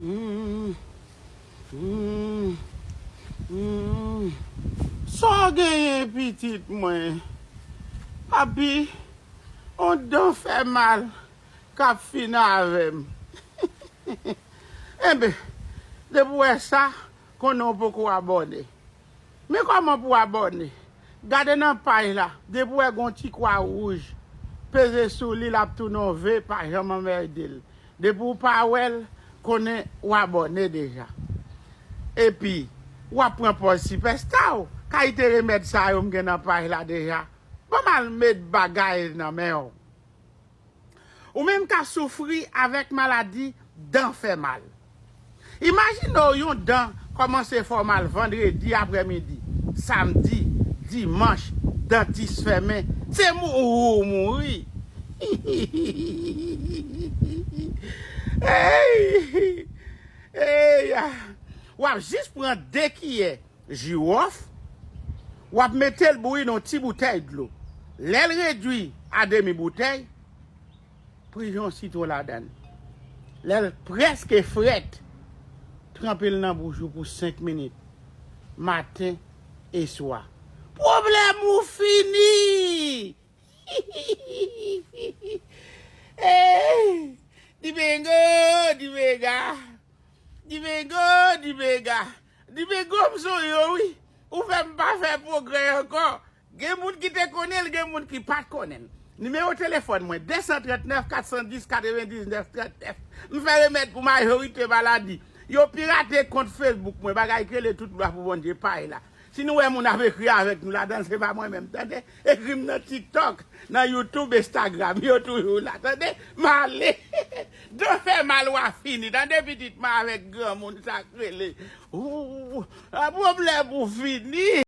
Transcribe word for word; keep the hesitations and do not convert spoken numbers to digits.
Mm, mm, mm. Sa w genyen, pitit mwen? Papi, on dan fè mal k ap fin avè m. Enben, depi w wè sa, konnen w poko abòne. Men kòman pou w abòne? Gade nan paj la, depi w wè gon ti kwa wouj, peze sou li, l ap tounen yon V, pa janm anmède l. Depi w pa wè l, konnen w abòne deja. Epi, w ap pran pòz sipèsta w, kalite remèd sa yo m gen nan paj la deja. Ban m al met bagay nan men w. Ou menm k ap soufri avèk maladi dan fè mal. Imajine w yon dan kòmanse fè w mal vandredi aprèmidi, samdi, dimanch, dantis fèmen, se mouri ou mouri. Ey! Ey! W ap jis pran de kiyè jiwòf, w ap mete l bouyi nan yon ti boutèy dlo. Lè l redui a demi boutèy, prive yon sitwon ladan l. Lè l prèske frèt, tranpe l nan bouch ou pou senk minit, maten e swa. Pwoblèm ou fini! Ey! Dibengo, dibenga. Dibengo, dibenga. Dibengo, m sonje w, wi. Ou fè m pa fè pwogrè ankò. Gen moun ki te konnen l, gen moun ki pa t konnen l. Nimewo telefòn mwen, de san trannèf, kat san dis, katrevendiznèf, trannèf. M fè remèd pou majorite maladi. Yo pirate kont Facebook mwen, bagay k rele Tout Glwa pou Bondye pay la. Si nou wè moun ap ekri avèk nou ladan l, se pa mwen menm, tande? Ekri m nan TikTok, nan YouTube, Instagram, yo toujou la, tande? M ale. Dan fè mal, w a fini, tande, pitit mwen, avèk granmoun sa k rele. Ou, a pwoblèm ou fini.